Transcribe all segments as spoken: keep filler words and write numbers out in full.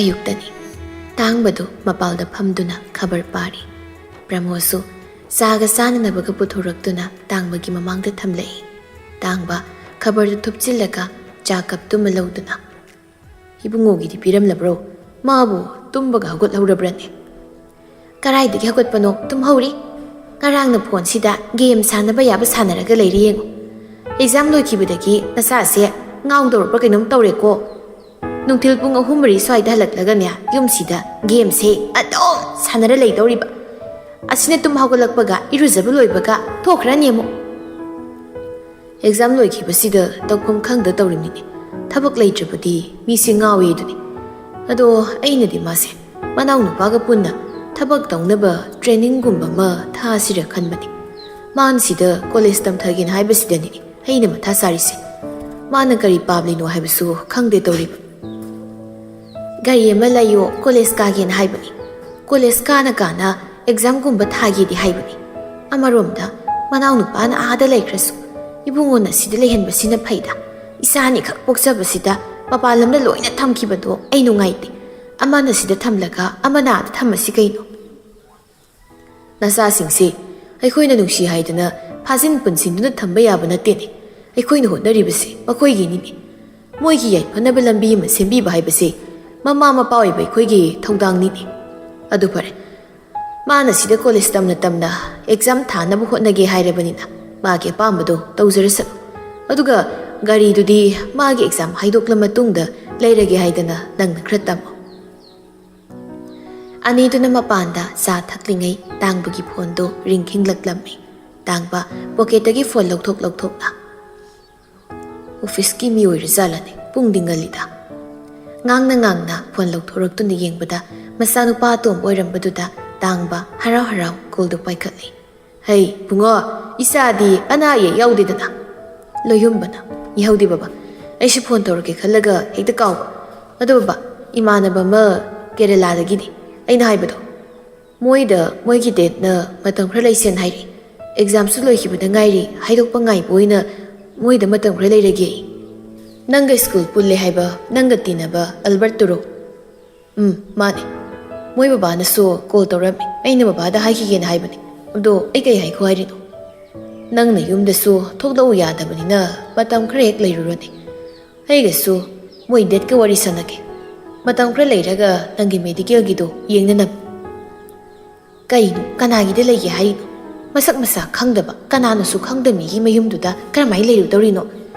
ꯑꯌꯨꯛꯇꯅꯤ꯫ ꯇꯥꯡꯕꯗꯨ ꯃꯄꯥꯜꯗ ꯐꯝꯗꯨꯅ ꯈꯕꯔ ꯄꯥꯔꯤ꯫ ꯄ꯭ꯔꯃꯣꯗꯁꯨ ꯆꯥꯒ ꯆꯥꯅꯅꯕꯒ ꯄꯨꯊꯣꯔꯛꯇꯨꯅ ꯇꯥꯡꯕꯒꯤ ꯃꯃꯥꯡꯗ ꯊꯝꯂꯛꯏ꯫ ꯇꯥꯡꯕ ꯈꯕꯔꯗꯨ ꯊꯨꯞꯆꯤꯜꯂꯒ ꯆꯥ ꯀꯞꯇꯨꯃ ꯂꯧꯗꯨꯅ, "ꯏꯕꯨꯡꯉꯣꯒꯤꯗꯤ ꯄꯤꯔꯝꯂꯕ꯭ꯔꯣ? ꯃꯥꯕꯨ ꯇꯨꯝꯕꯒ ꯍꯧꯒꯠꯍꯧꯔꯕ꯭ꯔꯅꯦ?" "ꯀꯔꯥꯏꯗꯒꯤ ꯍꯧꯒꯠꯄꯅꯣ? ꯇꯨꯝꯍꯧꯔꯤ꯫ ꯉꯔꯥꯡꯅ ꯐꯣꯟꯁꯤꯗ ꯒꯦꯝ ꯁꯥꯟꯅꯕ ꯌꯥꯕ ꯁꯥꯟꯅꯔꯒ ꯂꯩꯔꯤ ꯌꯦꯡꯉꯨ꯫ ꯑꯦꯛꯖꯥꯝ ꯂꯣꯏꯈꯤꯕꯗꯒꯤ ꯅꯆꯥꯁꯦ ꯉꯥꯎꯗꯧꯔꯕ꯭ꯔꯥ ꯀꯩꯅꯣꯝ ꯇꯧꯔꯦꯀꯣ꯫ ꯅꯨꯡꯊꯤꯜ ꯄꯨꯡ ꯑꯍꯨꯝ ꯃꯔꯤ ꯁ꯭ꯋꯥꯏꯗ ꯍꯜꯂꯛꯂꯒꯅꯦ, ꯌꯨꯝꯁꯤꯗ ꯒꯦꯝꯁꯦ ꯑꯗꯨꯝ ꯁꯥꯟꯅꯔ ꯂꯩꯗꯧꯔꯤꯕ꯫ ꯑꯁꯤꯅ ꯇꯨꯝ ꯍꯧꯒꯠꯂꯛꯄꯒ ꯏꯔꯨꯖꯕ ꯂꯣꯏꯕꯒ ꯊꯣꯛꯈ꯭ꯔꯅꯤ ꯑꯃꯨꯛ꯫ ꯑꯦꯛꯖꯥꯝ ꯂꯣꯏꯈꯤꯕꯁꯤꯗ ꯇꯧꯐꯝ ꯈꯪꯗ ꯇꯧꯔꯤꯃꯤꯅꯦ꯫ ꯊꯕꯛ ꯂꯩꯇ꯭ꯔꯕꯗꯤ ꯃꯤꯁꯦ ꯉꯥꯎꯏ ꯑꯗꯨꯅꯤ꯫ ꯑꯗꯣ ꯑꯩꯅꯗꯤ ꯃꯥꯁꯦ ꯃꯅꯥꯎꯅꯨꯄꯥꯒ ꯄꯨꯟꯅ ꯊꯕꯛ ꯇꯧꯅꯕ ꯇ꯭ꯔꯦꯅꯤꯡꯒꯨꯝꯕ ꯑꯃ ꯊꯥꯁꯤꯔ ꯈꯟꯕꯅꯤ꯫ ꯃꯥꯅ ꯁꯤꯗ ꯀꯣꯂꯦꯖ ꯇꯝꯊꯒꯦꯅ ꯍꯥꯏꯕꯁꯤꯗꯅꯤ ꯑꯩꯅ ꯃꯊꯥ ꯁꯥꯔꯤꯁꯦ꯫ ꯃꯥꯅ ꯀꯔꯤ ꯄꯥꯝꯂꯤꯅꯣ ꯍꯥꯏꯕꯁꯨ ꯈꯪꯗꯦ ꯇꯧꯔꯤꯕ꯫ ꯒꯥꯔꯤ ꯑꯃ ꯂꯩꯌꯣ, ꯀꯣꯂꯦꯖ ꯀꯥꯒꯦꯅ ꯍꯥꯏꯕꯅꯤ꯫ ꯀꯣꯂꯦꯖ ꯀꯥꯅ ꯀꯥꯅ ꯑꯦꯛꯖꯥꯝꯒꯨꯝꯕ ꯊꯥꯒꯦꯗꯤ ꯍꯥꯏꯕꯅꯤ꯫ ꯑꯃꯔꯣꯝꯗ ꯃꯅꯥꯎꯅꯨꯄꯥꯅ ꯑꯥꯗ ꯂꯩꯈ꯭ꯔꯁꯨ ꯏꯕꯨꯡꯉꯣꯅ ꯁꯤꯗ ꯂꯩꯍꯟꯕꯁꯤꯅ ꯐꯩꯗ꯫ ꯏꯆꯥ ꯑꯅꯤꯈꯛ ꯄꯣꯛꯆꯕꯁꯤꯗ ꯃꯄꯥꯟ ꯂꯝꯗ ꯂꯣꯏꯅ ꯊꯝꯈꯤꯕꯗꯣ ꯑꯩ ꯅꯨꯡꯉꯥꯏꯇꯦ꯫ ꯑꯃꯅ ꯁꯤꯗ ꯊꯝꯂꯒ ꯑꯃꯅ ꯑꯥꯗ ꯊꯝꯃꯁꯤ ꯀꯩꯅꯣ? ꯅꯆꯥꯁꯤꯡꯁꯦ ꯑꯩꯈꯣꯏꯅ ꯅꯨꯡꯁꯤ ꯍꯥꯏꯗꯅ ꯐꯥꯖꯤꯟ ꯄꯨꯟꯁꯤꯟꯗꯨꯅ ꯊꯝꯕ ꯌꯥꯕ ꯅꯠꯇꯦꯅꯦ꯫ ꯑꯩꯈꯣꯏꯅ ꯍꯣꯠꯅꯔꯤꯕꯁꯤ ꯃꯈꯣꯏꯒꯤꯅꯤꯅꯦ꯫ ꯃꯣꯏꯒꯤ ꯌꯥꯏꯐꯅꯕ ꯂꯝꯕꯤ ꯑꯃ ꯁꯦꯝꯕꯤꯕ ꯍꯥꯏꯕꯁꯤ ꯃꯃꯥ ꯃꯄꯥ ꯑꯣꯏꯕ ꯑꯩꯈꯣꯏꯒꯤ ꯊꯧꯗꯥꯡꯅꯤꯅꯦ꯫ ꯑꯗꯨ ꯐꯔꯦ, ꯃꯥꯅ ꯁꯤꯗ ꯀꯣꯂꯦꯖ ꯇꯝꯅ ꯇꯝꯅ ꯑꯦꯛꯖꯥꯝ ꯊꯥꯅꯕ ꯍꯣꯠꯅꯒꯦ ꯍꯥꯏꯔꯕꯅꯤꯅ ꯃꯥꯒꯤ ꯑꯄꯥꯝꯕꯗꯣ ꯇꯧꯖꯔꯁꯅꯨ꯫ ꯑꯗꯨꯒ ꯒꯥꯔꯤꯗꯨꯗꯤ ꯃꯥꯒꯤ ꯑꯦꯛꯖꯥꯝ ꯍꯥꯏꯗꯣꯛꯂ ꯃꯇꯨꯡꯗ ꯂꯩꯔꯒꯦ ꯍꯥꯏꯗꯅ ꯅꯪꯅ ꯈꯔ ꯇꯝꯃꯣ꯫ ꯑꯅꯤꯗꯨꯅ ꯃꯄꯥꯟꯗ ꯆꯥ ꯊꯛꯂꯤꯉꯩ ꯇꯥꯡꯕꯒꯤ ꯐꯣꯟꯗꯣ ꯔꯤꯡ ꯈꯤꯡꯂꯛꯂꯝꯃꯤ꯫ ꯇꯥꯡꯕ ꯄꯣꯀꯦꯠꯇꯒꯤ ꯐꯣꯟ ꯂꯧꯊꯣꯛ ꯂꯧꯊꯣꯛꯅ, "ꯑꯣꯐꯤꯁꯀꯤ ꯃꯤ ꯑꯣꯏꯔꯖꯥꯠꯂꯅꯦ? ꯄꯨꯡꯗꯤ ꯉꯜꯂꯤꯗ꯫" ꯉꯥꯡꯅ ꯉꯥꯡꯅ ꯐꯣꯟ ꯂꯧꯊꯣꯔꯛꯇꯨꯅ ꯌꯦꯡꯕꯗ ꯃꯆꯥꯅꯨꯄꯥ ꯑꯇꯣꯝꯕ ꯑꯣꯏꯔꯝꯕꯗꯨꯗ ꯇꯥꯡꯕ ꯍꯔꯥꯎ ꯍꯔꯥꯎ ꯀꯣꯜꯗꯨ ꯄꯥꯏꯈꯠꯂꯤ꯫ "ꯍꯩ ꯏꯕꯨꯡꯉꯣ, ꯏꯆꯥꯗꯤ ꯑꯅꯥ ꯑꯌꯦꯛ ꯌꯥꯎꯗꯦꯗꯅ?" "ꯂꯣꯏꯌꯨꯝꯕꯅ ꯌꯥꯍꯧꯗꯦ ꯕꯕꯥ, ꯑꯩꯁꯨ ꯐꯣꯟ ꯇꯧꯔꯛꯀꯦ ꯈꯜꯂꯒ ꯍꯦꯛꯇ ꯀꯥꯎꯕ꯫ ꯑꯗꯣ ꯕꯕꯥ, ꯏꯃꯥꯟꯅꯕ ꯑꯃ ꯀꯦꯔꯦꯂꯥꯗꯒꯤꯅꯤ ꯑꯩꯅ ꯍꯥꯏꯕꯗꯣ, ꯃꯣꯏꯗ ꯃꯣꯏꯒꯤ ꯗꯦꯠꯅ ꯃꯇꯝ ꯈꯔ ꯂꯩꯁꯦꯅ ꯍꯥꯏꯔꯛꯏ꯫ ꯑꯦꯛꯖꯥꯝꯁꯨ ꯂꯣꯏꯈꯤꯕꯗ ꯉꯥꯏꯔꯤ, ꯍꯥꯏꯗꯣꯛꯄ ꯉꯥꯏꯕ ꯑꯣꯏꯅ ꯃꯣꯏꯗ ꯃꯇꯝ ꯈꯔ ꯂꯩꯔꯒꯦ꯫ ꯅꯪꯒ ꯁ꯭ꯀꯨꯜ ꯄꯨꯜꯂꯦ ꯍꯥꯏꯕ ꯅꯪꯒ ꯇꯤꯟꯅꯕ ꯑꯜꯕꯔꯠꯇꯨꯔꯣ?" ꯎꯝ, ꯃꯥꯅꯦ꯫ ꯃꯣꯏ ꯕꯕꯥꯅꯁꯨ ꯀꯣꯜ ꯇꯧꯔꯝꯃꯤ꯫ ꯑꯩꯅ ꯕꯕꯥꯗ ꯍꯥꯏꯈꯤꯒꯦꯅ ꯍꯥꯏꯕꯅꯤ꯫ ꯑꯗꯣ ꯑꯩ ꯀꯩ ꯍꯥꯏꯈꯣ ꯍꯥꯏꯔꯤꯅꯣ? ꯅꯪꯅ ꯌꯨꯝꯗꯁꯨ ꯊꯣꯛꯂꯛꯎ ꯌꯥꯗꯕꯅꯤꯅ ꯃꯇꯝ ꯈꯔ ꯍꯦꯛ ꯂꯩꯔꯨꯔꯣꯅꯦ꯫ ꯑꯩꯒꯁꯨ ꯃꯣꯏ ꯗꯦꯠꯀ ꯋꯥꯔꯤ ꯁꯥꯟꯅꯒꯦ꯫ ꯃꯇꯝ ꯈꯔ ꯂꯩꯔꯒ ꯅꯪꯒꯤ ꯃꯦꯗꯤꯀꯦꯜꯒꯤꯗꯣ ꯌꯦꯡꯅꯅꯕ꯫ ꯀꯩꯅꯣ? ꯀꯅꯥꯒꯤꯗ ꯂꯩꯒꯦ ꯍꯥꯏꯔꯤꯅꯣ? ꯃꯁꯛ ꯃꯁꯥ ꯈꯪꯗꯕ, ꯀꯅꯥꯅꯁꯨ ꯈꯪꯗꯕ ꯃꯤꯒꯤ ꯃꯌꯨꯝꯗꯨꯗ ꯀꯔꯝꯍꯥꯏꯅ ꯂꯩꯔꯨꯗꯧꯔꯤꯅꯣ?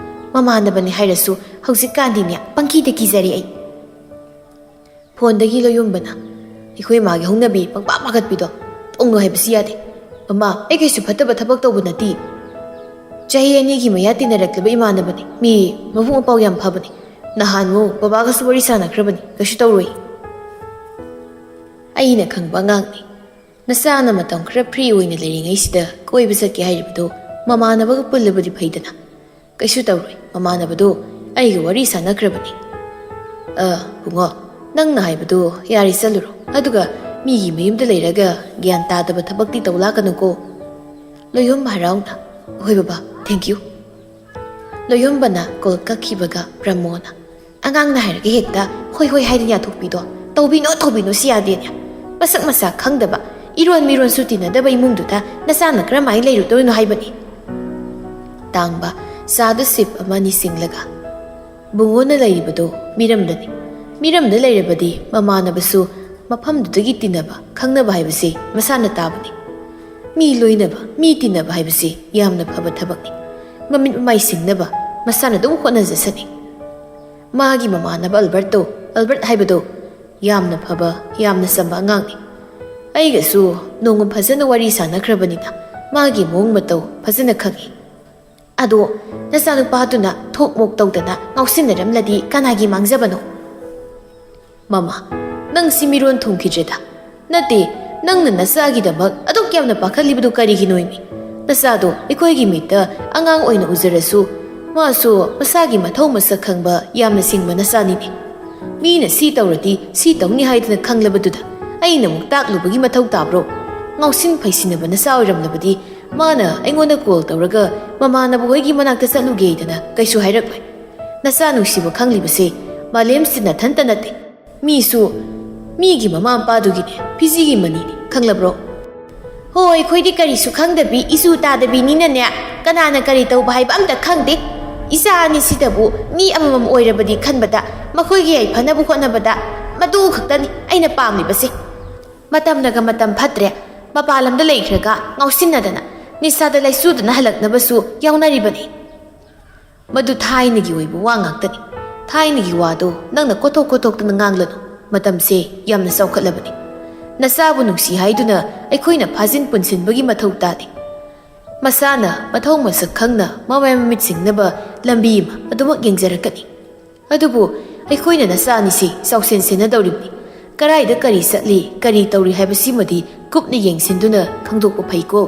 ꯃꯃꯥꯟꯅꯕꯅꯤ ꯍꯥꯏꯔꯁꯨ ꯍꯧꯖꯤꯛꯀꯥꯟꯗꯤꯅꯦ, ꯄꯪꯀꯤꯗ ꯀꯤꯖꯔꯦ ꯑꯩ꯫ ꯐꯣꯟꯗꯒꯤ ꯂꯣꯌꯨꯝꯕꯅ, "ꯑꯩꯈꯣꯏ ꯃꯥꯒꯤ ꯍꯧꯅꯕꯤ ꯄꯪꯄꯥ ꯄꯥꯈꯠꯄꯤꯗꯣ ꯇꯧꯅꯨ ꯍꯥꯏꯕꯁꯤ ꯌꯥꯗꯦ꯫ ꯃꯃꯥ, ꯑꯩ ꯀꯩꯁꯨ ꯐꯠꯇꯕ ꯊꯕꯛ ꯇꯧꯕ ꯅꯠꯇꯦ꯫ ꯆꯍꯤ ꯑꯅꯤꯒꯤ ꯃꯌꯥ ꯇꯤꯟꯅꯔꯛꯂꯕ ꯏꯃꯥꯟꯅꯕꯅꯤ꯫ ꯃꯤ ꯃꯕꯨꯛ ꯃꯄꯥꯎ ꯌꯥꯝ ꯐꯕꯅꯤ꯫ ꯅꯍꯥꯟꯃꯨꯛ ꯕꯕꯥꯒꯁꯨ ꯋꯥꯔꯤ ꯁꯥꯟꯅꯈ꯭ꯔꯕꯅꯤ꯫ ꯀꯩꯁꯨ ꯇꯧꯔꯣꯏ꯫ ꯑꯩꯅ ꯈꯪꯕ ꯑꯉꯥꯡꯅꯤ꯫ ꯅꯆꯥꯅ ꯃꯇꯝ ꯈꯔ ꯐ꯭ꯔꯤ ꯑꯣꯏꯅ ꯂꯩꯔꯤꯉꯩꯁꯤꯗ ꯀꯣꯏꯕ ꯆꯠꯀꯦ ꯍꯥꯏꯔꯤꯕꯗꯨ ꯃꯃꯥꯟꯅꯕꯒ ꯄꯨꯜꯂꯕꯗꯤ ꯐꯩꯗꯅ꯫ ꯀꯩꯁꯨ ꯇꯧꯔꯣꯏ, ꯃꯃꯥꯟꯅꯕꯗꯨ ꯑꯩꯒ ꯋꯥꯔꯤ ꯁꯥꯟꯅꯈ꯭ꯔꯕꯅꯤ꯫ ꯑ, ꯕꯨꯡꯉꯣ, ꯅꯪꯅ ꯍꯥꯏꯕꯗꯨ ꯌꯥꯔꯦ, ꯆꯠꯂꯨꯔꯣ꯫ ꯑꯗꯨꯒ ꯃꯤꯒꯤ ꯃꯌꯨꯝꯗ ꯂꯩꯔꯒ ꯒ꯭ꯌꯥꯟ ꯇꯥꯗꯕ ꯊꯕꯛꯇꯤ ꯇꯧ ꯂꯥꯛꯀꯅꯨꯀꯣ꯫" ꯂꯣꯌꯣꯝꯕ ꯍꯔꯥꯎꯅ, "ꯍꯣꯏ ꯕꯕꯥ, thank you꯫" ꯂꯣꯌꯣꯝꯕꯅ ꯀꯣꯜ ꯀꯛꯈꯤꯕꯒ ꯄ꯭ꯔꯃꯣꯅ, "ꯑꯉꯥꯡꯅ ꯍꯥꯏꯔꯒ ꯍꯦꯛꯇ ꯍꯣꯏ ꯍꯣꯏ ꯍꯥꯏꯗꯅ ꯌꯥꯊꯣꯛꯄꯤꯗꯣ ꯇꯧꯕꯤꯅꯣ, ꯇꯧꯕꯤꯅꯣ, ꯁꯤ ꯌꯥꯗꯦꯅꯦ꯫ ꯃꯁꯛ ꯃꯁꯥ ꯈꯪꯗꯕ, ꯏꯔꯣꯟ ꯃꯤꯔꯣꯟꯁꯨ ꯇꯤꯟꯅꯗꯕ ꯏꯃꯨꯡꯗꯨꯗ ꯅꯆꯥꯅ ꯀꯔꯝꯍꯥꯏꯅ ꯂꯩꯔꯨꯗꯣꯏꯅꯣ ꯍꯥꯏꯕꯅꯤ?" ꯇꯥꯡꯕ ꯆꯥꯗ ꯁꯤꯞ ꯑꯃ ꯅꯤꯁꯤꯡꯂꯒ, "ꯕꯨꯡꯉꯣꯅ ꯂꯩꯔꯤꯕꯗꯣ ꯃꯤꯔꯝꯗꯅꯤ꯫ ꯃꯤꯔꯝꯗ ꯂꯩꯔꯕꯗꯤ ꯃꯃꯥꯟꯅꯕꯁꯨ ꯃꯐꯝꯗꯨꯗꯒꯤ ꯇꯤꯟꯅꯕ, ꯈꯪꯅꯕ ꯍꯥꯏꯕꯁꯤ ꯃꯁꯥꯅ ꯇꯥꯕꯅꯤ꯫ ꯃꯤ ꯂꯣꯏꯅꯕ, ꯃꯤ ꯇꯤꯟꯅꯕ ꯍꯥꯏꯕꯁꯤ ꯌꯥꯝꯅ ꯐꯕ ꯊꯕꯛꯅꯤ꯫ ꯃꯃꯤꯠ ꯃꯃꯥꯏ ꯁꯤꯡꯅꯕ ꯃꯁꯥꯅ ꯑꯗꯨꯝ ꯍꯣꯠꯅꯖꯁꯅꯤ꯫ ꯃꯥꯒꯤ ꯃꯃꯥꯟꯅꯕ ꯑꯜꯕꯔꯠꯇꯣ, ꯑꯜꯕꯔꯠ ꯍꯥꯏꯕꯗꯣ, ꯌꯥꯝꯅ ꯐꯕ, ꯌꯥꯝꯅ ꯆꯝꯕ ꯑꯉꯥꯡꯅꯤ꯫ ꯑꯩꯒꯁꯨ ꯅꯣꯡꯃ ꯐꯖꯅ ꯋꯥꯔꯤ ꯁꯥꯟꯅꯈ꯭ꯔꯕꯅꯤꯅ ꯃꯥꯒꯤ ꯃꯑꯣꯡ ꯃꯇꯧ ꯐꯖꯅ ꯈꯪꯏ꯫ ꯑꯗꯣ ꯅꯆꯥꯅꯨꯄꯥꯗꯨꯅ ꯊꯣꯛ ꯃꯣꯛ ꯇꯧꯗꯅ ꯉꯥꯎꯁꯤꯟꯅꯔꯝꯂꯗꯤ ꯀꯅꯥꯒꯤ ꯃꯥꯡꯖꯕꯅꯣ?" "ꯃꯃꯥ, ꯅꯪ ꯁꯤ ꯃꯤꯔꯣꯟ ꯊꯨꯡꯈꯤꯗ꯭ꯔꯦꯗ꯫ ꯅꯠꯇꯦ, ꯅꯪꯅ ꯅꯆꯥꯒꯤꯗꯃꯛ ꯑꯗꯨꯛ ꯌꯥꯝꯅ ꯄꯥꯈꯠꯂꯤꯕꯗꯨ ꯀꯔꯤꯒꯤꯅꯣ ꯏꯃꯤ? ꯅꯆꯥꯗꯣ ꯑꯩꯈꯣꯏꯒꯤ ꯃꯤꯠꯇ ꯑꯉꯥꯡ ꯑꯣꯏꯅ ꯎꯖꯔꯁꯨ, ꯃꯥꯁꯨ ꯃꯁꯥꯒꯤ ꯃꯊꯧ ꯃꯁꯛ ꯈꯪꯕ ꯌꯥꯝꯅ ꯁꯤꯡꯕ ꯅꯆꯥꯅꯤꯅꯦ꯫ ꯃꯤꯅ ꯁꯤ ꯇꯧꯔꯗꯤ ꯁꯤ ꯇꯧꯅꯤ ꯍꯥꯏꯗꯅ ꯈꯪꯂꯕꯗꯨꯗ ꯑꯩꯅ ꯑꯃꯨꯛ ꯇꯥꯛꯂꯨꯕꯒꯤ ꯃꯊꯧ ꯇꯥꯕ꯭ꯔꯣ? ꯉꯥꯎꯁꯤꯟ ꯐꯩꯁꯤꯟꯅꯕ ꯅꯆꯥ ꯑꯣꯏꯔꯝꯂꯕꯗꯤ ꯃꯥꯅ ꯑꯩꯉꯣꯟꯗ ꯀꯣꯜ ꯇꯧꯔꯒ ꯃꯃꯥꯟꯅꯕ ꯍꯣꯏꯒꯤ ꯃꯅꯥꯛꯇ ꯆꯠꯂꯨꯒꯦꯗꯅ ꯀꯩꯁꯨ ꯍꯥꯏꯔꯛꯂꯣꯏ꯫ ꯅꯆꯥ ꯅꯨꯡꯁꯤꯕ ꯈꯪꯂꯤꯕꯁꯦ ꯃꯥꯂꯦꯝꯁꯤ ꯅꯊꯟꯇ ꯅꯠꯇꯦ꯫ ꯃꯤꯁꯨ ꯃꯤꯒꯤ ꯃꯃꯥ ꯃꯄꯥꯗꯨꯒꯤꯅꯦ ꯐꯤꯖꯤꯒꯤ ꯃꯅꯤꯅꯦ, ꯈꯪꯂꯕ꯭ꯔꯣ? ꯍꯣ, ꯑꯩꯈꯣꯏꯗꯤ ꯀꯔꯤꯁꯨ ꯈꯪꯗꯕꯤ, ꯏꯁꯨ ꯇꯥꯗꯕꯤꯅꯤꯅꯅꯦ, ꯀꯅꯥꯅ ꯀꯔꯤ ꯇꯧꯕ ꯍꯥꯏꯕ ꯑꯝꯇ ꯈꯪꯗꯦ꯫ ꯏꯆꯥ ꯑꯅꯤꯁꯤꯗꯕꯨ ꯃꯤ ꯑꯃꯃꯝ ꯑꯣꯏꯔꯕꯗꯤ ꯈꯟꯕꯗ, ꯃꯈꯣꯏꯒꯤ ꯌꯥꯏꯐꯅꯕ ꯍꯣꯠꯅꯕꯗ ꯃꯗꯨ ꯈꯛꯇꯅꯤ ꯑꯩꯅ ꯄꯥꯝꯂꯤꯕꯁꯦ꯫ ꯃꯇꯝꯅꯒ ꯃꯇꯝ ꯐꯠꯇ꯭ꯔꯦ, ꯃꯄꯥꯟ ꯂꯝꯗ ꯂꯩꯈ꯭ꯔꯒ ꯉꯥꯎꯁꯤꯟꯅꯗꯅ, ꯅꯤꯁꯥꯗ ꯂꯩꯆꯨꯗꯅ ꯍꯜꯂꯛꯅꯕꯁꯨ ꯌꯥꯎꯅꯔꯤꯕꯅꯤ꯫ ꯃꯗꯨ ꯊꯥꯏꯅꯒꯤ ꯑꯣꯏꯕ ꯋꯥ ꯉꯥꯛꯇꯅꯤ꯫ ꯊꯥꯏꯅꯒꯤ ꯋꯥꯗꯣ ꯅꯪꯅ ꯀꯣꯊꯣꯛ ꯀꯣꯊꯣꯛꯇꯅ ꯉꯥꯡꯂꯅꯨ꯫ ꯃꯇꯝꯁꯦ ꯌꯥꯝꯅ ꯆꯥꯎꯈꯠꯂꯕꯅꯤ꯫ ꯅꯆꯥꯕꯨ ꯅꯨꯡꯁꯤ ꯍꯥꯏꯗꯨꯅ ꯑꯩꯈꯣꯏꯅ ꯐꯥꯖꯤꯟ ꯄꯨꯟꯁꯤꯟꯕꯒꯤ ꯃꯊꯧ ꯇꯥꯗꯦ꯫ ꯃꯁꯥꯅ ꯃꯊꯧ ꯃꯁꯛ ꯈꯪꯅ ꯃꯃꯥꯏ ꯃꯃꯤꯠ ꯁꯤꯡꯅꯕ ꯂꯝꯕꯤ ꯑꯃ ꯑꯗꯨꯃꯛ ꯌꯦꯡꯖꯔꯛꯀꯅꯤ꯫ ꯑꯗꯨꯕꯨ ꯑꯩꯈꯣꯏꯅ ꯅꯆꯥ ꯑꯅꯤꯁꯤ ꯆꯥꯎꯁꯦꯟ ꯁꯦꯟꯅꯗꯧꯔꯤꯕꯅꯤ꯫ ꯀꯔꯥꯏꯗ ꯀꯔꯤ ꯆꯠꯂꯤ, ꯀꯔꯤ ꯇꯧꯔꯤ ꯍꯥꯏꯕꯁꯤꯃꯗꯤ ꯀꯨꯞꯅ ꯌꯦꯡꯁꯤꯟꯗꯨꯅ ꯈꯪꯗꯣꯛꯄ ꯐꯩꯀꯣ꯫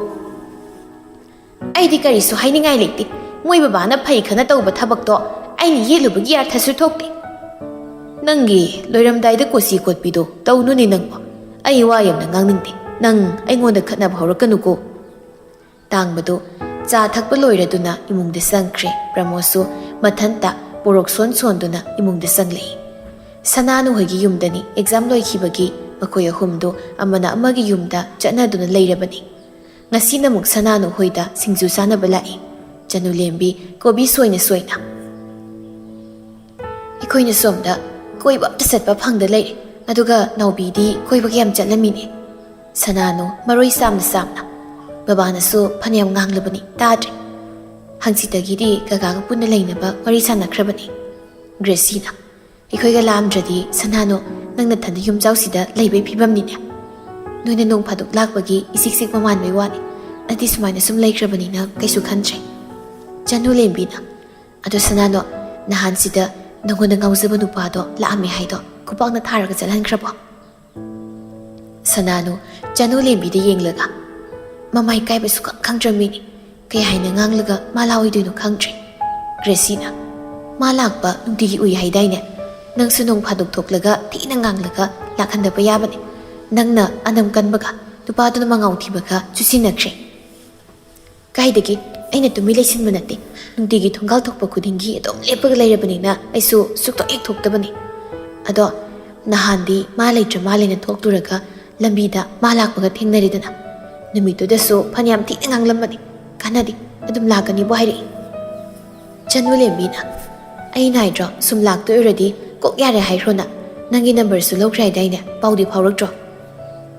ꯑꯩꯗꯤ ꯀꯔꯤꯁꯨ ꯍꯥꯏꯅꯤꯡꯉꯥꯏ ꯂꯩꯇꯦ꯫ ꯃꯣꯏ ꯕꯕꯥꯅ ꯐꯩ ꯈꯟꯅ ꯇꯧꯕ ꯊꯕꯛꯇꯣ ꯑꯩꯅ ꯌꯦꯠꯂꯨꯕꯒꯤ ꯑꯔꯊꯁꯨ ꯊꯣꯛꯇꯦ꯫ ꯅꯪꯒꯤ ꯂꯣꯏꯔꯝꯗꯥꯏꯗ ꯀꯣꯆꯤ ꯀꯣꯠꯄꯤꯗꯣ ꯇꯧꯅꯨꯅꯦ ꯅꯪꯕꯣ꯫ ꯑꯩ ꯋꯥ ꯌꯥꯝꯅ ꯉꯥꯡꯅꯤꯡꯗꯦ꯫ ꯅꯪ ꯑꯩꯉꯣꯟꯗ ꯈꯠꯅꯕ ꯍꯧꯔꯛꯀꯅꯨꯀꯣ꯫ ꯇꯥꯡꯕꯗꯨ ꯆꯥ ꯊꯛꯄ ꯂꯣꯏꯔꯗꯨꯅ ꯏꯃꯨꯡꯗ ꯆꯪꯈ꯭ꯔꯦ꯫ ꯄ꯭ꯔꯃꯣꯗꯁꯨ ꯃꯊꯟꯇ ꯄꯣꯔꯣꯛ ꯁꯣꯟ ꯁꯣꯟꯗꯨꯅ ꯏꯃꯨꯡꯗ ꯆꯪꯂꯛꯏ꯫ ꯁꯅꯥꯅꯨ ꯍꯣꯏꯒꯤ ꯌꯨꯝꯗꯅꯤ ꯑꯦꯛꯖꯥꯝ ꯂꯣꯏꯈꯤꯕꯒꯤ ꯃꯈꯣꯏ ꯑꯍꯨꯝꯗꯨ ꯑꯃꯅ ꯑꯃꯒꯤ ꯌꯨꯝꯗ ꯆꯠꯅꯗꯨꯅ ꯂꯩꯔꯕꯅꯤ꯫ ꯉꯁꯤꯅ ꯑꯃꯨꯛ ꯁꯅꯥꯅꯨ ꯍꯣꯏꯗ ꯁꯤꯡꯖꯨ ꯆꯥꯅꯕ ꯂꯥꯛꯏ꯫ ꯆꯅꯨꯂꯦꯝꯕꯤ ꯀꯣꯕꯤ ꯁꯣꯏꯅ ꯁꯣꯏꯅ꯫ ꯑꯩꯈꯣꯏꯅ ꯁꯣꯝꯗ ꯀꯣꯏꯕ ꯑꯝꯇ ꯆꯠꯄ ꯐꯪꯗ ꯂꯩꯔꯦ꯫ ꯑꯗꯨꯒ ꯅꯥꯎꯕꯤꯗꯤ ꯀꯣꯏꯕꯒ ꯌꯥꯝ ꯆꯠꯂꯝꯃꯤꯅꯦ꯫ ꯁꯅꯥꯅꯨ ꯃꯔꯣꯏ ꯆꯥꯝꯅ ꯆꯥꯝꯅ꯫ ꯕꯕꯥꯅꯁꯨ ꯐꯅꯌꯥꯝ ꯉꯥꯡꯂꯕꯅꯤ, ꯇꯥꯗ꯭ꯔꯦ꯫ ꯍꯪꯆꯤꯠꯇꯒꯤꯗꯤ ꯀꯀꯥꯒ ꯄꯨꯟꯅ ꯂꯩꯅꯕ ꯋꯥꯔꯤ ꯁꯥꯟꯅꯈ꯭ꯔꯕꯅꯤ꯫ ꯒ꯭ꯔꯦꯁꯤꯅ, ꯑꯩꯈꯣꯏꯒ ꯂꯥꯛꯑꯝꯗ꯭ꯔꯗꯤ ꯁꯅꯥꯅꯨ ꯅꯪ ꯅꯊꯟꯗ ꯌꯨꯝꯖꯥꯎꯁꯤꯗ ꯂꯩꯕꯩ ꯐꯤꯕꯝꯅꯤꯅꯦ꯫ ꯅꯣꯏꯅ ꯅꯣꯡ ꯐꯥꯗꯣꯛ ꯂꯥꯛꯄꯒꯤ ꯏꯆꯤꯛ ꯆꯤꯛꯄ ꯃꯥꯟꯕꯩ ꯋꯥꯅꯤ꯫ ꯑꯩꯗꯤ ꯁꯨꯃꯥꯏꯅ ꯁꯨꯝ ꯂꯩꯈ꯭ꯔꯕꯅꯤꯅ ꯀꯩꯁꯨ ꯈꯟꯗ꯭ꯔꯦ꯫ ꯆꯅꯨ ꯂꯦꯝꯕꯤꯅ, ꯑꯗꯣ ꯁꯅꯥꯅꯣ, ꯅꯍꯥꯟꯁꯤꯗ ꯅꯪꯉꯣꯟꯗ ꯉꯥꯎꯖꯕ ꯅꯨꯄꯥꯗꯣ ꯂꯥꯛꯑꯝꯃꯦ ꯍꯥꯏꯗꯣ ꯈꯨꯄꯥꯛꯅ ꯊꯥꯔꯒ ꯆꯠꯍꯟꯈ꯭ꯔꯕꯣ? ꯁꯅꯥꯅꯨ ꯆꯅꯨ ꯂꯦꯝꯕꯤꯗ ꯌꯦꯡꯂꯒ, ꯃꯃꯥꯏ ꯀꯥꯏꯕ ꯁꯨꯈꯪ ꯈꯪꯗ꯭ꯔ ꯃꯤꯅꯤ꯫ ꯀꯩ ꯍꯥꯏꯅ ꯉꯥꯡꯂꯒ ꯃꯥ ꯂꯥꯎꯔꯣꯏꯗꯣꯏꯅꯣ ꯈꯪꯗ꯭ꯔꯦ꯫ ꯒ꯭ꯔꯦꯁꯤꯅ, ꯃꯥ ꯂꯥꯛꯄ ꯅꯨꯡꯇꯤꯒꯤ ꯎꯏ ꯍꯥꯏꯗꯥꯏꯅꯦ? ꯅꯪꯁꯨ ꯅꯣꯡ ꯐꯥꯗꯣꯛ ꯊꯣꯛꯂꯒ ꯊꯤꯅ ꯉꯥꯡꯂꯒ ꯂꯥꯛꯍꯟꯗꯕ ꯌꯥꯕꯅꯤ꯫ ꯅꯪꯅ ꯑꯅꯝ ꯀꯟꯕꯒ ꯅꯨꯄꯥꯗꯨꯅ ꯃꯉꯥꯎ ꯊꯤꯕꯒ ꯆꯨꯁꯤꯟꯅꯈ꯭ꯔꯦ꯫ ꯀꯥꯏꯗꯒꯤ? ꯑꯩꯅ ꯇꯨꯃꯤ ꯂꯩꯁꯤꯟꯕ ꯅꯠꯇꯦ꯫ ꯅꯨꯡꯇꯤꯒꯤ ꯊꯣꯡꯒꯥꯜ ꯊꯣꯛꯄ ꯈꯨꯗꯤꯡꯒꯤ ꯑꯗꯨꯝ ꯂꯦꯞꯄꯒ ꯂꯩꯔꯕꯅꯤꯅ ꯑꯩꯁꯨ ꯁꯨꯛꯊꯣꯛ ꯍꯦꯛ ꯊꯣꯛꯇꯕꯅꯤ꯫ ꯑꯗꯣ ꯅꯍꯥꯟꯗꯤ ꯃꯥ ꯂꯩꯇ꯭ꯔ ꯃꯥꯜꯂꯦꯅ ꯊꯣꯛꯇꯨꯔꯒ ꯂꯝꯕꯤꯗ ꯃꯥ ꯂꯥꯛꯄꯒ ꯊꯦꯡꯅꯔꯦꯗꯅ꯫ ꯅꯨꯃꯤꯠꯇꯨꯗꯁꯨ ꯐꯅꯌꯥꯝ ꯊꯤꯅ ꯉꯥꯡꯂꯝꯕꯅꯤ꯫ ꯀꯥꯟꯅꯗꯦ, ꯑꯗꯨꯝ ꯂꯥꯛꯀꯅꯤꯕꯨ ꯍꯥꯏꯔꯛꯏ꯫ ꯆꯅꯨ ꯂꯦꯝꯕꯤꯅ, "ꯑꯩ ꯅꯥꯏꯗ꯭ꯔꯣ? ꯁꯨꯝ ꯂꯥꯛꯇꯣꯏ ꯑꯣꯏꯔꯗꯤ ꯀꯣꯛ ꯌꯥꯔꯦ ꯍꯥꯏꯈ꯭ꯔꯣꯅ꯫ ꯅꯪꯒꯤ ꯅꯝꯕꯔꯁꯨ ꯂꯧꯈ꯭ꯔꯦ ꯍꯥꯏꯗꯥꯏꯅꯦ? ꯄꯥꯎꯗꯤ ꯐꯥꯎꯔꯛꯇ꯭ꯔꯣ?"